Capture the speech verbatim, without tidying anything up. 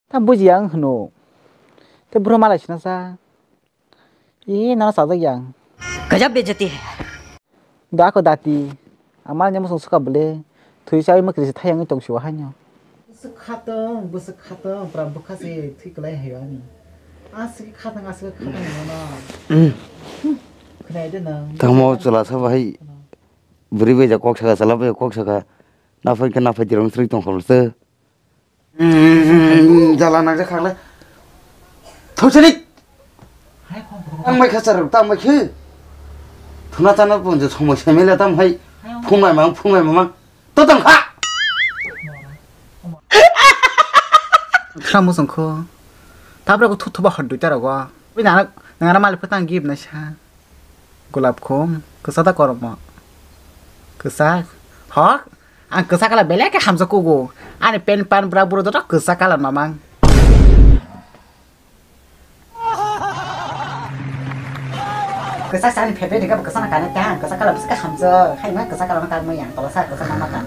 Ta buji ang hwno. Te bro malai sina sa. Ih, nana sajak yang. Gajab bejati hai. Da ko dati. Amal nyamo song suka bele. Thui sa ma kri thayang tong siwa hanyo. Bwswk khatong, bwswk khatong, pura bwkha se thwi kwlai hai ani. Aswk khatong, aswk khatong mano. Khwnai de nang. Tamo chwla sa bahai. Bwrwi bai ja kok saka, chwla bai kok saka. Na phai khe na phai tirong sri tong khol se. Jala nang khaklai. Thosani. Ang mai kha char ta mai khe. Thuna chana pon je somoi semela tam hai. Phungnai mang, phungnai mang. To tong kha. Khra mo song kho. Tabra ko thu thu ba hot dui ta rogo. Bi nana nana malik phutang gib na sa. Gulab khum, kwsa da kormo. Kwsa. Hok, ang kwsa kala belai khe hamjak kugo. Ani pen pan bra buro joto kwsa kala mamang. Kwsa sa ani favorite ka kwsa na kane ta, kwsa kala bwswk hamjak. Hai ma kwsa kala ma kar mo yang, tola sa kwsa ma ma ka.